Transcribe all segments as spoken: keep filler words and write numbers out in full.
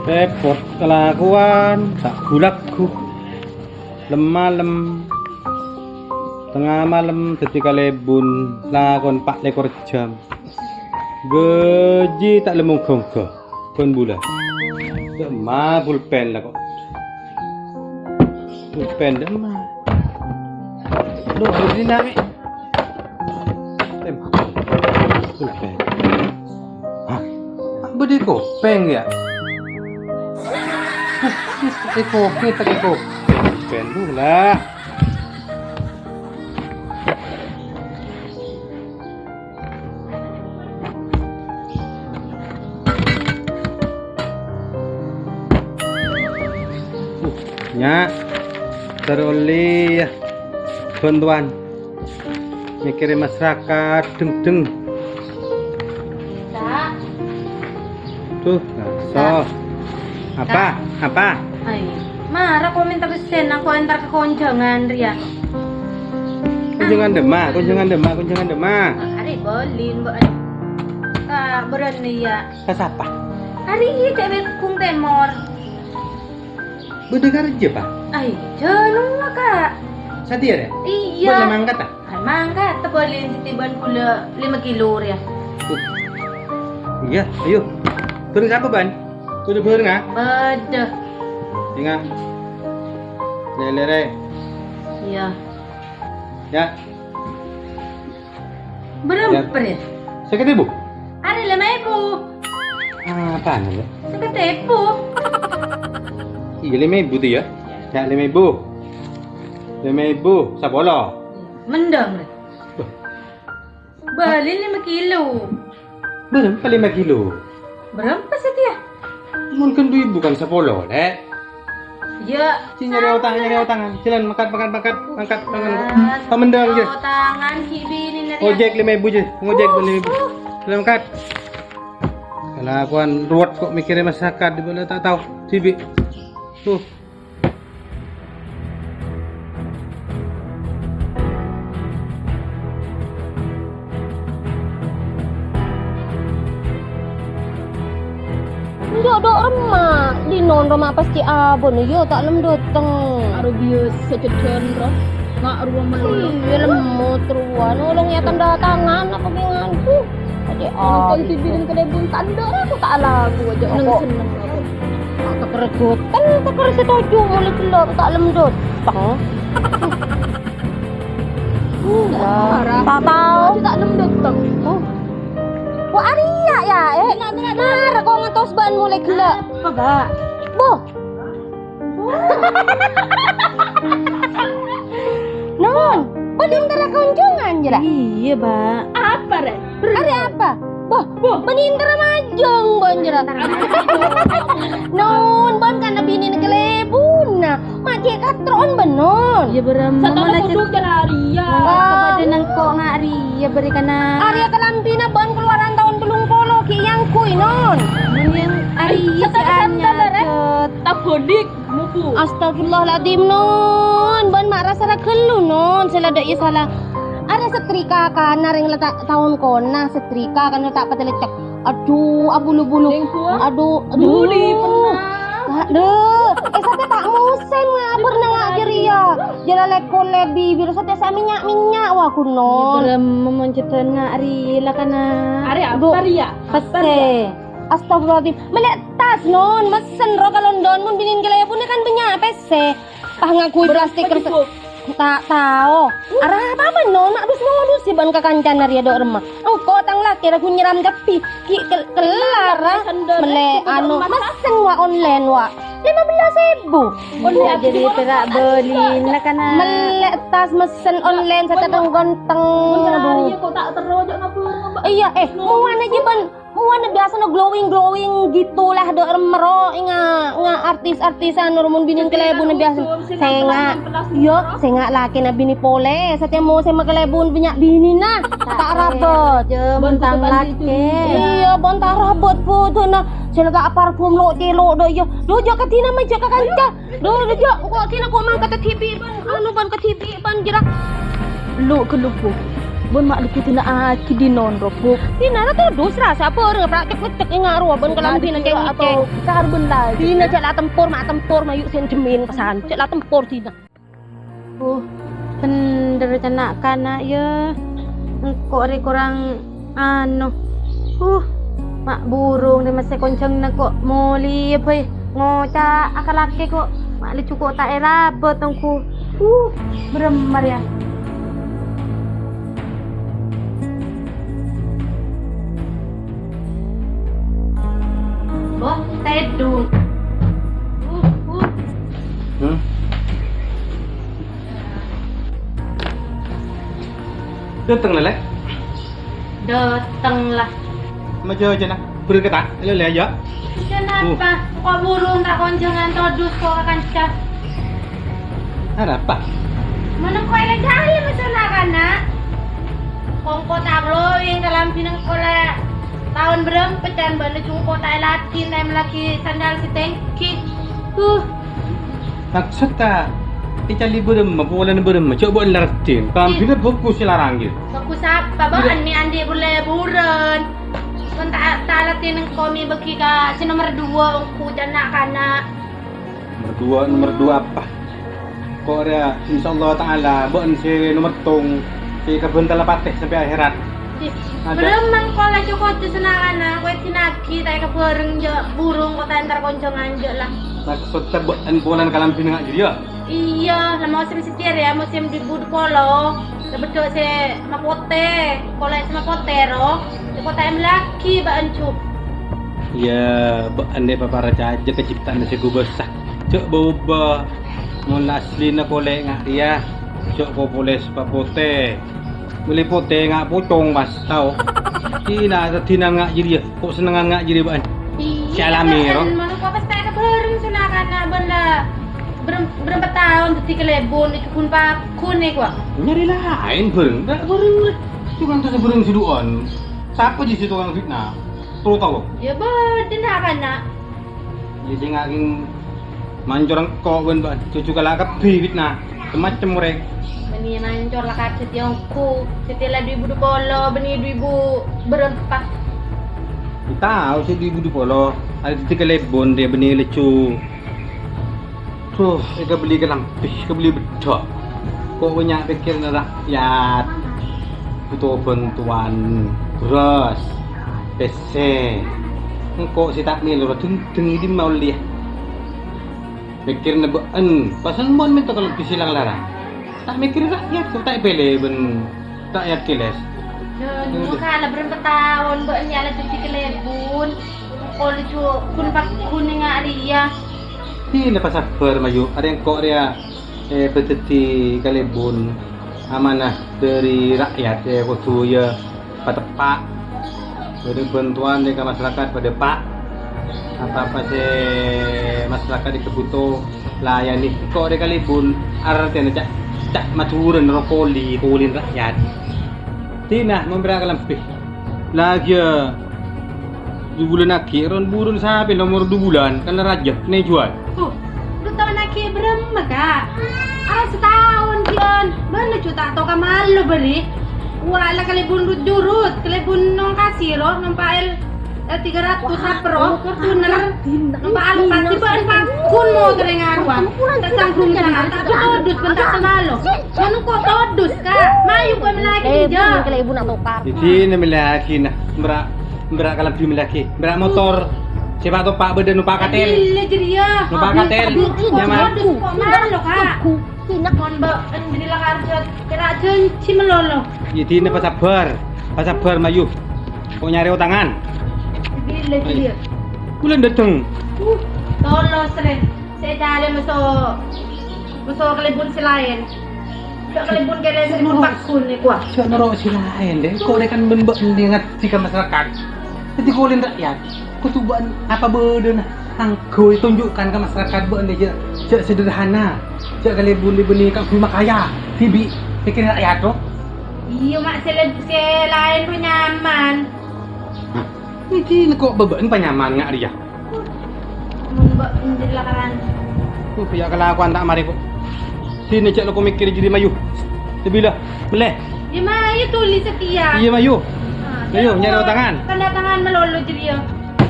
Rèpot kalakowan, ta' ghu-lagghu. Lem-malem, tengnga malem dhâddhi kalèbun, lakon pa' lèkor jam. Ghâji ta' lem-ongghâ-ongghâ, bân bulâ. Dâ'emma pulpen la kok. Pulpen dâ'emma. Loh, ini nami. Tem. Pulpen. Hah? Bâdâ kopèng, yâ? Hah, kopèng, ta' kopèng. Pulpen dulu lah. Nya, terro ollè, yâ, bhântowan. Mèkkèrè masyarakat, dheng-dheng. Kak. Tuh, ngaso. Apa? Apa? Ai, mara ko mènta pèssèna, ko entar ka konjhângan rèya. Konjhângan dâ'emma, konjhângan dâ'emma, konjhângan dâ'emma. Arè bâlin, Mbok. Ka bârâmma, yâ? Ka sapa? Arè cewek Gung Tèmor. Bâdâ karjâ, Pa? Ai, jhâ' nonga, Kak. Satèya, rè? Iyâ. Bâdâ mangkat, ta? Ay, mangkat, tebbalin siti bân gula lima kilo rèya. Iyâ, ayo. Bâreng sapa, Bân? Bâdâ bâreng, ah? Bâdâ. Ènga'. Lè-lèrè. Iyâ. Yâ. Bârâmpa rèya? Sèket èbu. Arè lèma èbu. Apana, Lè'? Sèket èbu. Iyâ, lèma èbu, to, yâ? Yâ, lèma èbu. Lèma èbu, sapolo. Mendhâng, Lè'. Bâh. Bâli lèma kilo. Bârâmpa lèma kilo? Bârâmpa satèya? Mon kan du èbu kan sapolo, Lè'. Yâ. Sè nyarè otangan, nyarè otangan. Jhâlân, mangkat, mangkat, mangkat, mangkat, mangkat. Pamendhâng, jhâ'. Otangan, ghi' binèna rèya. Ojek lèma èbu, jhâ'. Ngojek bâli lèma èbu. Jhâlân, mangkat. Kalakowan ruwet ko' mèkkèrè masyarakat, dibâlâ ta' tao dhibi'. Tuh. Enjâ' dâ' remma, dinna' remma pas cè' abâ'na, iyâ ta' lem dâteng. Aro biyasa ceddan, Ro. Nga' rowa mello. Iyâ, lemot rowa. Nolong yâ tanda tangan, apa bingungku. Aja. Nonton T V dan kelebun tanda, aku tak lagu aja neng seneng aku. Tak kerjatan, tak kerja tojo, mulai gelap, tak lem dâteng. Enggak. Tak tahu. Aku tak nem dâteng. Oh. Wah, arèya, yâ, eh. Dengar, dengar, dengar. Mara ko ngantos bân mulai gelap. Apa, Mbak? Boh. Boh. Non, bân èntara konjhângan, jârâ? Iyâ, Mbak. Apa, Rè? Arè apa? Boh, boh. Bân èntara majâng, bân, jârâ. Non, bân kan binèna kalebunna. Ma' cè' katerro'an bân non. Iyâ, bârâmma. Satona mana kodhu cè' jârâ arèya. Wah. Kepada nengko' nga' arèya bârâmma. Arèya kalambhina bân kalowaran taon tellung polo ghi' èangghuy non. Mending arèya sè anyar, Tabalik, mubu. Astagfirullahaladzim non. Bân ma' rasa ragellu non. Sè la dâ' iyâ sala. Arèya setrika kan arèng la ta-, taon kona setrika kan ta' patè leccèk. Aduh, abulu-bulu. Aduh, aduh. Buli, pernah. Aduh, eh, satèya ta' mosèm ngabâr nang jârèya. Jârâ lèkol lebi, biro satèya sa mènnya'-mènnya', wah, ghun non. Bârâmma mon ceddan nga' arèya la kana. Arèya apa, Ria? Pèssè. Astagfirullahaladzim. Mellè tas, non. Messen ro ka London, mon binèna kalebunna kan bânnya' pèssè. Pas ngangghuy plastik kertas. Ta' tao. Arapa bân non, ma' dus-modus sè bân kakancana rèya dâ' remma. Engko' tang lakè ra ghun nyèram kabbhi. Ghi' kel-, kellar, ah. Mellè anu, messen, wa, online, wa. Lèma bellâs èbu. Jârèya pèra' bâlina kana. Mellè tas messen online, satèya teng-ghânteng. Aduh. Iyâ, eh, mowana jiyâ bân Mowana biyasana glowing-glowing gitu lah, dâ' remma ro, ènga', ènga' artis-artisan, ro, mon binèna kalebunna biyasa. Sènga', iyâ, sènga' lakèna binè polè, satèya mosèmma kalebun bânnya' binèna. Ta' rabât. Jâ, mon tang lakè. Iyâ, bân ta' rabât bhudhuna. Sè la ta' parfum lo'-celo' dâ' iyâ. Dâ' jâ' kadina majâ ka kanca. Dâ', dâ', jâ', engko' kadina ko' mangkat dhibi' bân, anu, bân kadhibi' bân jârâ. Lo' ghâllu, Bu. Bân ma' lèbât dina aji dinon, roh, Bu. Dina ra todus rasa bâreng, pra' cek-ngecek enga' rowa bân kalambhina cèngcèng. Atau karbon la. Dina jhâ' la tempor, ma' tempor, mayu' sè jemmin pesan. Jhâ' la tempor dina. Uh, bhender cè' na'-kana', yâ. Engko' rè korang, anu. Uh, ma' burung rè messè konjhângnga ko' molèya bhâi. Ngoca' akalake ko'. Ma' laju ko' ta' èrabât, ongghu. Uh, bârâmma rèya. Boh, tèdung. Uh, uh. Hmm? Dâteng, Lè'? Dâteng, la. Maja jâna, buru kèta, lè-lè, yâ. Kenapa? Uh. Ko' burung ta' konjhângan todus ko' ka kanca. Arapa? Mon engko' èlè-dâlem, sona kana'. Ko' engko' ta' glowing, kalambhina engko' la taon bârâmpa can bâ'na jungko' ta' èlakè, ta' èmellaghi sandal sè tèngghi. Uh. Maksodda, ècalè bârâmma, polana bârâmma, jhâ' bâ'na la raddhin. Kalambhina bhâghus sè larang, ghi. Bhâghus apa? Bâ'na mè' andi' bur-lebburân. Mon ta', ta' latèn engko' mè' bâghi ka sè nomer duwâ', ongghu cè' na'-kana'. Nomer duwâ', nomer duwâ' apa? Ko' rèya, insyaallah ta'ala, bâ'na sè nomer tong, sè kabhânta la patè sampè' akhèrat. Ih, bârâmma engko' la co-koco sè na'-kana', ko' èdinaghi, ta' èkabhâreng jhâ' burung, ko' ta' èntar konjhângan jhâ' la. Maksodda bâ'na polana kalambhina nga' jârèya? Iyâ, la mosèm satèya rèya, mosèm du èbu du polo. La bâdâ sè mapotè, polè sè mapotè, ro. Sè ko' ta' èmellaghi bâ'na, Ju. Iyâ, bâ'na paparcajâ ka cipta'anna sè kobâsa. Jhâ' bâ-obâ. Mon la aslina polè nga' rèya, jhâ' ko' polè sè papotè. Mèlè potè nga' pocong, pas, tao. Dina, dina nga' jârèya, ko' sennengngan nga' jârèya bâ'na. Iyâ, sè alami, bâ'na, ro. Mon ko' pas ta' èkabhâreng sè na'-kana' bâ'na la bârâmp-, bârâmpa taon dhâddhi kalèbun, èjhughun paggun, è, kowa. Nyarè laèn bhâreng, ta' bhâreng, rè. Coma ta' sè bhâreng sè du'ân. Sapa jiyâ sè tokang fitnah? Terro tao. Yâ, bâdâ na'-kana'. Iyâ, sè ngakèng mancor engko' bân bâ'na, juju kala kabbhi fitnah, macem-macem orèng. Bânnè mancor la kajhât yâ ongghu, satèya la du èbu du polo, bânnè du èbu bârâmpa. Tao sè du èbu du polo, arè dhâddhi kalèbun rèya bânnè laju. Duh, èkabelli kalambhi, èkabelli beddhâk. Ko' bânnya' pèkkèranna ra'yat. Bhuto bhântowan, bherrâs, pèssè. Engko' sè ta' mèlo ra dhendheng è dimma ollèya. Mèkkèrana bâ'na, pas mon mènta kalambhi sè lang-larang. Ta' mèkkèrè ra'yat, ko' ta' èpèlè bân ra'yat kèlès. Dâ, dâ, dâ. Kala bârâmpa taon bâ'na la dhâddhi kalèbun. Engko' laju ghun-pagghun nga' rèya. Dina pasabbhâr, Mayu. Arè engko' rèya, eh, bâdâddhi kalèbun amanah dâri ra'yat, eh, kodhu, yâ, pateppa'. Bâdâ bhântowan dâri ka masarakat padâ pa'. Apa-apa sè masarakat èkabhuto, layani. Engko' rè kalèbun, artèna ca', ca' Madhurâna ro koli, kolina ra'yat. Dina, mon pèra' kalambhi. Lagiyâ du bulân aghi', ron-buron sapè nomer du bulân, kan la rajâ, kennèng èjhuwâl. Oh, du taon aghi' bârâmma, Ka'? Arè sataon, Dion. Bâ'na ju ta' tao ka malo bâri'. Wa' la kalèbun rut-jurut, kalèbun nongkasi, ro, nompa'è, eh, tiga ratus apa, ro, Fortuner. Nompa'è Alphard, bâ'na pagghun motorè ngarowa. Ta' sangghung tangan, ta' todus, bân ta' samalo. Mano ko' todus, Ka'? Mayu ko' mellèaghi eh, jâ'. Bukan kalau ibu nak tokar. Jadi, ini mellèaghi, nah. Mèra', mèra' kalambhi mellèaghi. Mèra' motor. Sè pa' topa' bâdâ numpa' katel. Gila, jârèya. Numpa' katel. Todus, nyaman. Todus, ko' malo, Ka'? Mon bâ'na jârèya la karjâ, kèra jhânjhi malolo. Jadi, ini pasabbhâr. Pasabbhâr, Mayu. Ko' nyarè otangan. Gila, gila. Bulân dâteng. Uh, tolos, rè. Sè ècalè moso, moso kalèbun sè laèn. Sè kalèbun kèra sè kalèbun pagghun, è, kowa. Jhâ' noro' sè laèn, deh. Ko' rè kan bân bâ'na ngaddi ka masarakat. Dhâddhi kolèna ra'yat. Kodhu bâ'na apa bâdâna. Angghuy tunjukkan ka masarakat bâ'na jhâ', jhâ' sederhana. Jhâ' kalèbun bânnè kaangghuy makaya. Dhibi' pèkkèr ra'yat, to. Iyâ, ma' sè leb-, sè laèn rowa nyaman. Hah? Nèka engko' bâbâ'na panyaman nga' rèya. Mon bâ' enjâ' lakaran. Uh, ya kalakowan ta' marè ko'. Sini cè' lako mèkkèrè jârèya, Mayu. Sabila, mellè. Mayu tuli satèya. Iyâ, mayu. Ah, mayu, nyarè otangan. Tanda tangan malolo jârèya.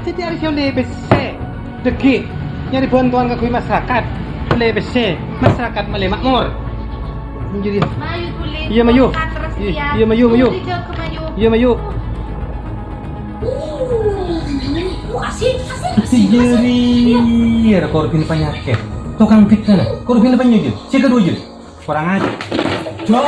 Dhâddhi arèya ollè pèssè. Dhâggi'. Nyarè bhântowan kaangghuy masarakat. Ollè pèssè. Masarakat malè makmor. Jârèya. Mayu tuli. Iyâ, mayu. Iyâ, mayu, mayu. Tuli jâgâ, mayu. Iyâ, mayu. Asik, asik, asik. Iyâ, iyâ, korbhina panyakèt. Tokang fitnah, korbhina panyakèt. Sè kaduwâ, jârèya. Kurang ajar. Jual.